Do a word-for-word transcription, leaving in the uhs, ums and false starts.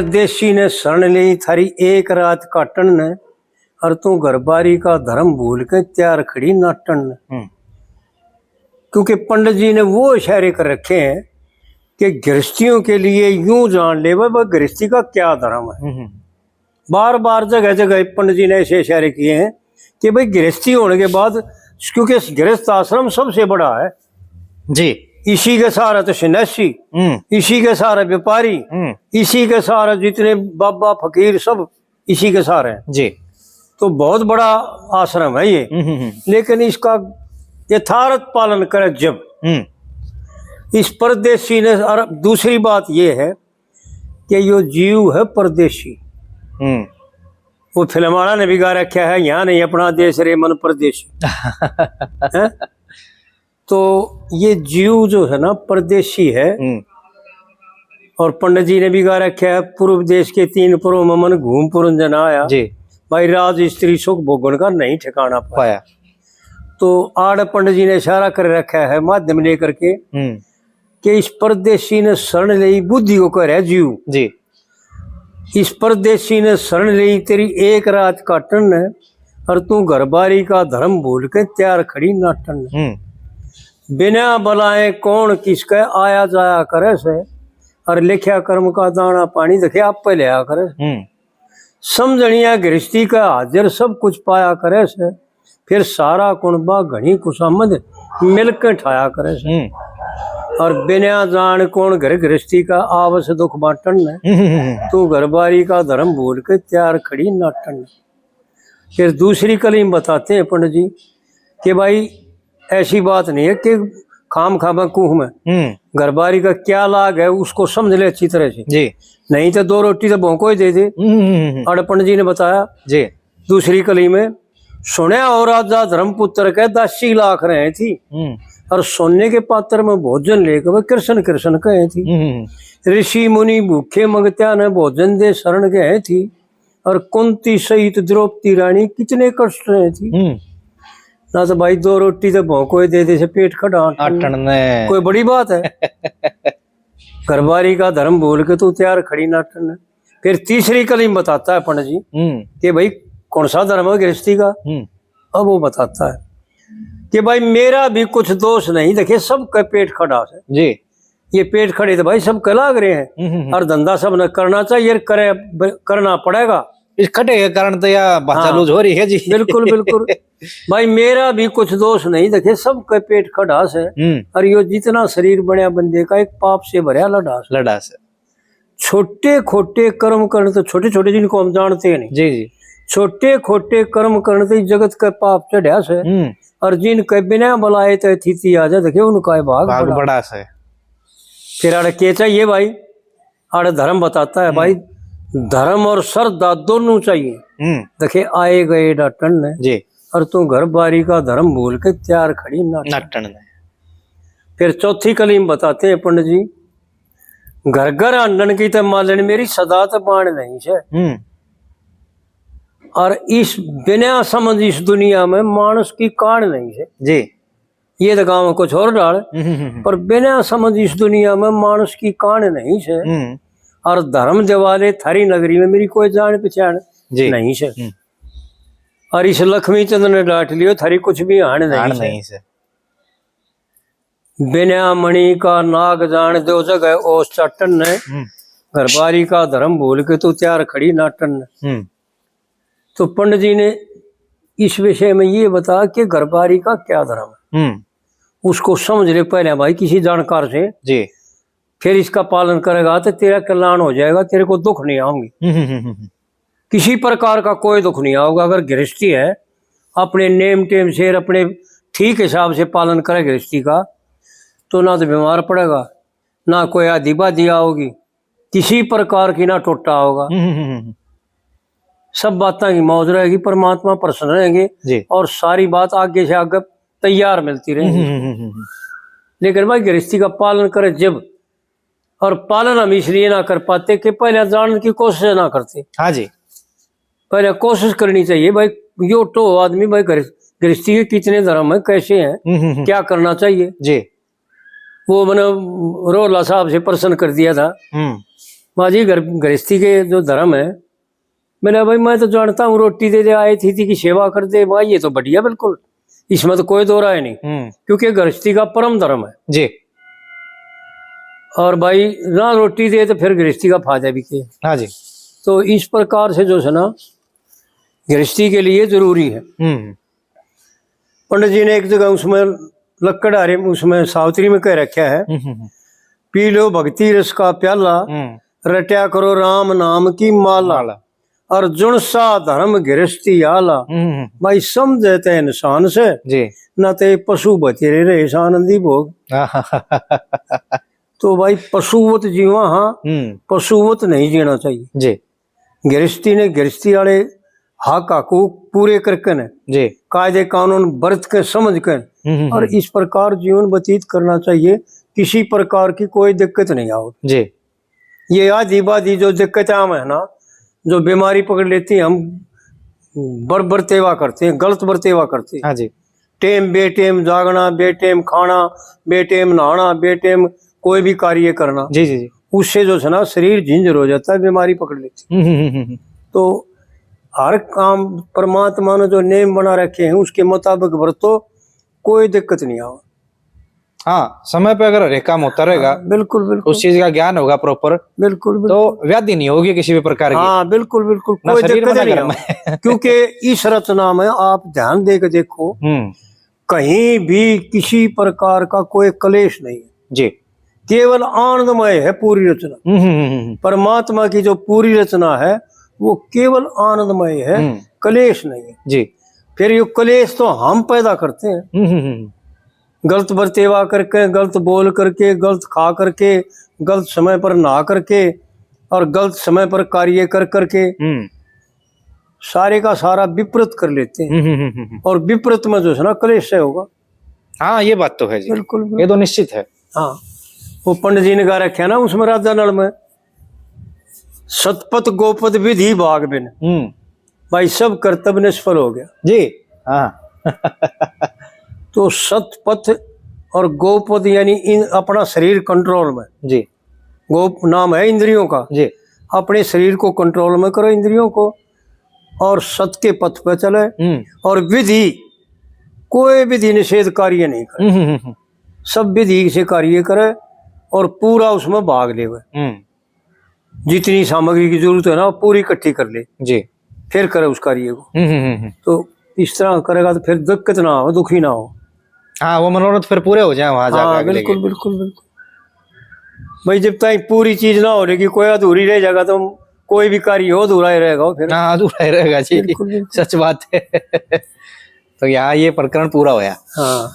परदेसी ने शरण ली थारी एक रात काटन ने, और तू घर बारी का धर्म भूल के तैयार खड़ी नाटन ने। हम्म। क्योंकि पंडित जी ने वो इशारे कर रखे हैं कि गृहस्थियों के लिए यूं जान ले, वह गृहस्थी का क्या धर्म है। हम्म, हम्म। बार बार जगह जगह पंडित जी ने ऐसे इशारे किए हैं कि भाई, गृहस्थी होने के बाद, क्योंकि गृहस्थ आश्रम सबसे बड़ा है, जी। इसी के सहारे तो सन्यासी, हम्म। इसी के सहारे व्यापारी, हम्म। इसी के सहारे जितने बाबा फकीर, सब इसी के सहारे हैं। जी। तो बहुत बड़ा आश्रम है ये। हम्म, हम्म, हम्म। लेकिन इसका यथार्थ पालन करे जब, हम्म। इस परदेसी ने, और दूसरी बात ये है कि यो जीव है परदेसी। हम्म। वो फिल्म वाला ने भी गा रखा है, यहाँ नहीं अपना देश रे मन परदेसी। हैं? तो ये जीव जो है ना, परदेसी है। हम्म। और पंडित जी ने भी गा रखा है, पूर्व देश के तीन पुरों में मन घूम पुरंजन आया। जी। भाई, राज स्त्री सुख भोगन का नहीं ठिकाना पाया। पाया। तो आड़ पंडित जी ने इशारा कर रखा है माध्यम लेकर के हम्म। कि इस परदेसी ने शरण ले, बुद्धि को करे जीव। जी। इस परदेसी ने शरण ले तेरी एक रात काटन ने, और तू घर बारी का धर्म भूल के तैयार खड़ी नाटन ने। हम्म। बिना बुलाए कौन किसके आया जाया करे से, और लिखा कर्म का दाना पानी देखे आप पे लिया करे। हम्म। समझनिया गृहस्थी का हाजिर सब कुछ पाया करे से, फिर सारा कुणबा घणी खुशामद मिलके ठाया करे से। हम्म। और बिना जान कौन घर गृहस्थी का आवस दुख बांटन ने, हम्म, हम्म, हम्म। तू घर बारी का धर्म भूल के तैयार खड़ी नाटन ने। फिर दूसरी कली में बताते हैं पंडित जी कि भाई, ऐसी बात नहीं है कि खाम खामा कूह में। हम्म। घर बारी का क्या लाग है, उसको समझ ले अच्छी तरह से। जी। नहीं तो दो रोटी तो भोंको ही दे दे। हम्म, हम्म, हम्म। और पंडित जी ने बताया जी। दूसरी कली में, सुनया हो राजा धर्मपुत्र के दासी लाख रहे थी, हम्म। और सोने के पात्र में भोजन लेकर वे कृष्ण कृष्ण कहे थी। हम्म। ऋषि मुनि भूखे मंगत्या ने भोजन दे शरण गए थी, और कुंती सहित द्रौपदी रानी कितने कष्ट रहे थी। हम्म। ना तो भाई, दो रोटी तो भोंको ही दे दे से पेट खड़ा आटन। आटन ने। कोई बड़ी बात है? घर बारी का धर्म भूल के तू तैयार खड़ी नाटन ने। फिर तीसरी कली में बताता है पंडित जी हम्म। कि भाई, कौन सा धर्म है गृहस्थी का? हम्म। अब वो बताता है कि भाई, मेरा भी कुछ दोष नहीं, देखे सबका पेट खड़ा है। जी। ये पेट खड़े तो भाई सबके लाग रहे हैं, हम्म, हम्म, हम्म। और धंधा सब ने करना चाहिए, और करे, ब-, करना पड़ेगा। इस खटे के कारण तो यह भाषा हाँ। लूज हो रही है जी। बिल्कुल, बिल्कुल। भाई, मेरा भी कुछ दोष नहीं, देखे सबके पेट खड़ा से, हम्म। और यो जितना शरीर बनया बंदे का, एक पाप से भरया लड़ा से। लड़ा से। छोटे खोटे कर्म करने तो, छोटे छोटे जिनको हम जानते हैं नहीं, जी, जी। छोटे खोटे कर्म करने तो जगत के पाप चढ़या से, हम्म। और जिनके बिना बुलाए तो अतिथि आ जा, देखे उनका ही भाग भाग बड़ा। बड़ा से। फिर आड़े के चाहिए भाई? आड़े धर्म बताता है भाई, धर्म और श्रद्धा दोनों चाहिए। हम्म। देखे, आए गए डाटन ने, जी। और तू घर बारी का धर्म भूल के तैयार खड़ी नाटन। नाटन ने। फिर चौथी कली में बताते हैं पंडित जी, घर घर आंडन की ते मालन मेरी सदा ते बाण नहीं से। हम्म। और इस बिना समझ इस दुनिया में मानस की कान नहीं से। जी। ये तो गाँव में कुछ और डाल, हम्म, हम्म, हम्म। पर बिना समझ इस दुनिया में मानस की कान नहीं से। हम्म। और धर्म दिवाले थारी नगरी में मेरी कोई जान पहचान जी। नहीं से। हम्म। और इस लक्ष्मी चंद ने डांट लियो, थारी कुछ भी हाण नहीं हाण से। नहीं से। बिना मणि का नाग जान दो जगह ओस चाटन ने, हम्म। घर बारी का धर्म भूल के तू तैयार खड़ी नाटन ने। हम्म। तो पंडित जी ने इस विषय में ये बता कि घर बारी का क्या धर्म है, हम्म। उसको समझ ले पहले भाई किसी जानकार से, जी। फिर इसका पालन करेगा तो तेरा कल्याण हो जाएगा, तेरे को दुख नहीं आएंगे, हम्म, हम्म, हम्म, हम्म। किसी प्रकार का कोई दुख नहीं आओगा। अगर गृहस्थी है, अपने नेम टेम से और अपने ठीक हिसाब से पालन करे गृहस्थी का, तो ना तो बीमार पड़ेगा, ना कोई आधी बाधी आओगी, किसी प्रकार की ना टोटा होगा। हम्म, हम्म, हम्म, हम्म। सब बातों की मौज रहेगी, परमात्मा प्रसन्न रहेंगे जी। और सारी बात आगे से आगे तैयार मिलती रहेगी। हम्म, हम्म, हम्म, हम्म। लेकिन भाई, गृहस्थी का पालन करे जब, और पालन हम इसलिए ना कर पाते कि पहले जानने की कोशिश ना करते। हाँ जी। पहले कोशिश करनी चाहिए भाई, यो तो आदमी भाई, गृह-, गृहस्थी के कितने धर्म है, कैसे हैं, हम्म, हम्म, हम्म। क्या करना चाहिए। जी। वो मैंने रोहला साहब से प्रश्न कर दिया था हम्म। माँ जी, घर गृहस्थी के जो धर्म है, मैंने, भाई, मैं तो जानता हूँ, रोटी दे दे, आए थी थी की सेवा कर दे, भाई, ये तो बढ़िया बिल्कुल, इसमें तो कोई दो राय नहीं। हम्म। क्योंकि गृहस्थी का परम धर्म है। जी। और भाई, ना रोटी दे तो फिर गृहस्थी का फायदा भी क्या? हाँ जी। तो इस प्रकार से जो है ना, गृहस्थी के लिए जरूरी है। हम्म। पंडित जी ने एक जगह उसमें लक्कड़ हरे, उसमें सावित्री में कह रखा है, हम्म, हम्म, हम्म। पी लो भक्ति रस का प्याला, हम्म। रट्या करो राम नाम की माला। माला। और जुण सा धर्म गृहस्थी आला, हम्म, हम्म। भाई, समझे ते इंसान से, जी। ना ते पशु बतेरे रहे सा आनंदी भोग। तो भाई, पशुवत जीवा, हाँ, हम्म। पशुवत नहीं जीना चाहिए। जी। गृहस्थी ने गृहस्थी वाले हक हकूक पूरे करके न, जी। कायदे कानून बरत के, समझ के, हम्म, हम्म, और हम्म। इस प्रकार जीवन व्यतीत करना चाहिए, किसी प्रकार की कोई दिक्कत नहीं आओ। जी। ये आधी बाधी जो दिक्कतें आम है ना, जो बीमारी पकड़ लेती है, हम बर बरतेवा करते हैं, गलत बरतेवा करते हैं। हाँ जी। टेम बेटेम जागना, बेटेम खाना, बेटेम नहाना, बेटेम कोई भी कार्य करना, जी, जी, जी। उससे जो है ना, शरीर झिंझर हो जाता है, बीमारी पकड़ लेती है। हम्म, हम्म, हम्म, हम्म। तो हर काम परमात्मा ने जो नियम बना रखे हैं, उसके मुताबिक बरतो, कोई दिक्कत नहीं आवा। हाँ, समय पे अगर हर एक काम होता रहेगा, हाँ, बिल्कुल, बिल्कुल। उस चीज का ज्ञान होगा proper, बिल्कुल, बिल्कुल। तो व्याधि नहीं होगी किसी भी प्रकार की। हाँ, बिल्कुल, बिल्कुल, ना कोई शरीर में, दिक्कत ना नहीं घर आवा। में। क्योंकि इस रचना में आप ध्यान दे के देखो, हम्म। कहीं भी किसी प्रकार का कोई क्लेश नहीं है। जी। केवल आनंदमय है पूरी रचना। हम्म, हम्म, हम्म, हम्म। परमात्मा की जो पूरी रचना है, वो केवल आनंदमय है, हम्म। क्लेश नहीं है। जी। फिर ये क्लेश तो हम पैदा करते हैं। हम्म, हम्म, हम्म। गलत बरतेवा करके, गलत बोल करके, गलत खा करके, गलत समय पर नहा करके और गलत समय पर कार्य कर करके हम्म। सारे का सारा विपरीत कर लेते हैं। हम्म, हम्म, हम्म, हम्म। और विपरीत में जो है ना, क्लेश से होगा। हाँ, ये बात तो है जी। बिल्कुल, बिल्कुल। ये तो निश्चित है। हाँ, वो पंडित जी ने गा रखे ना उसमें, राजा नल में, "सतपथ गोपद विधि भाग बिन, हम्म। भाई, सब कर्तव्य निष्फल हो गया।" जी, हाँ। तो सतपथ और गोपद यानी इन, अपना शरीर control में। जी। गोप नाम है इंद्रियों का। जी। अपने शरीर को control में करो, इंद्रियों को, और सत के पथ पे चले। हम्म। और विधि, कोई विधि निषेध कार्य नहीं करे। हम्म, हम्म, हम्म। सब विधि से कार्य करे और पूरा उसमें भाग लेवे। हम्म। जितनी सामग्री की जरूरत है ना, पूरी इकट्ठी कर ले। जी। फिर करे उस कार्य को। हम्म, हम्म, हम्म, हम्म। तो इस तरह करेगा तो फिर दिक्कत ना हो, दुखी ना हो। हाँ, वो मनोरथ फिर पूरे हो जाए वहाँ जा हाँ, करके। बिल्कुल, बिल्कुल, बिल्कुल। भाई, जब तक पूरी चीज ना हो लेगी, कोई अधूरी रह जाएगा, तो कोई भी कार्य हो, अधूरा ही रहेगा वो फिर। हाँ, अधूरा ही रहेगा जी। बिल्कुल, बिल्कुल। सच बात है। तो यहाँ ये प्रकरण पूरा होया। हाँ।